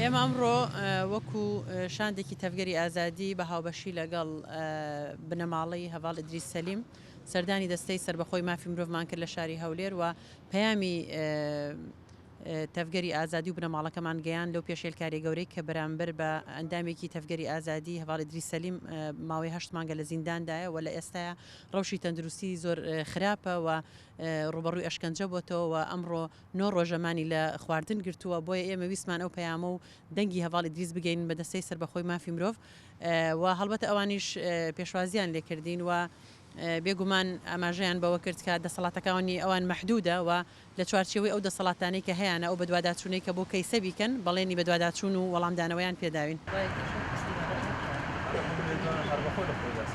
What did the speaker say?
ئێمە ئەمڕۆ وەکو شاندێکی تەڤگەری ئازادی بە هاوبەشی لەگەڵ بنەماڵەی هەڤاڵ ئیدریس سەلیم سەردانی دەستەی سەربەخۆی مافی مرۆڤمان کرد لە شاری هەولێر و پەیامی تەڤگەری ئازادی و بنەماڵەکەمان گەیاند لەو پێشێلکاریە گەورەی کە بەرامبەر بە ئەندامێکی تەڤگەری ئازادی هەڤاڵ ئیدریس سەلیم ماوەی هەشت مانگە لە زینداندایە و لە ئێستایا ڕەوشی تەندروستی زۆر خراپە و ڕووبەڕووی ئەشکەنجە بۆتەوە و ئەمڕۆ نۆ ڕۆژە مانی لە خواردن گرتووە بۆیە ئێمە ویستمان ئەو پەیامە و دەنگی هەڤاڵ ئیدریس بگەینین بە دەستەی سەربەخۆی مافی مرۆڤ و هەڵبەتە ئەوانیش پێشوازیان لێکردین و بێگومان ئاماژەیان بەوە کرد کە دەسەڵاتەکانی ئەوان مەحدودە و لە چوارچێوەی ئەو دەسەڵاتانەی کە هەیانە ئەو بەدواداچوونەی کە بۆ کەیسە بیکەن بەڵێنی بەدواداچوون و وەڵامدانەوەیان پێداوین.